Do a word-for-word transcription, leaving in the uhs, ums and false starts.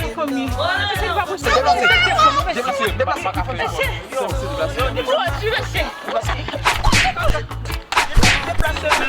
Mesye, fanmi. Mesye, li pa pou sa. Deplase, deplase, deplase. Mesye. Deplase. Deplase.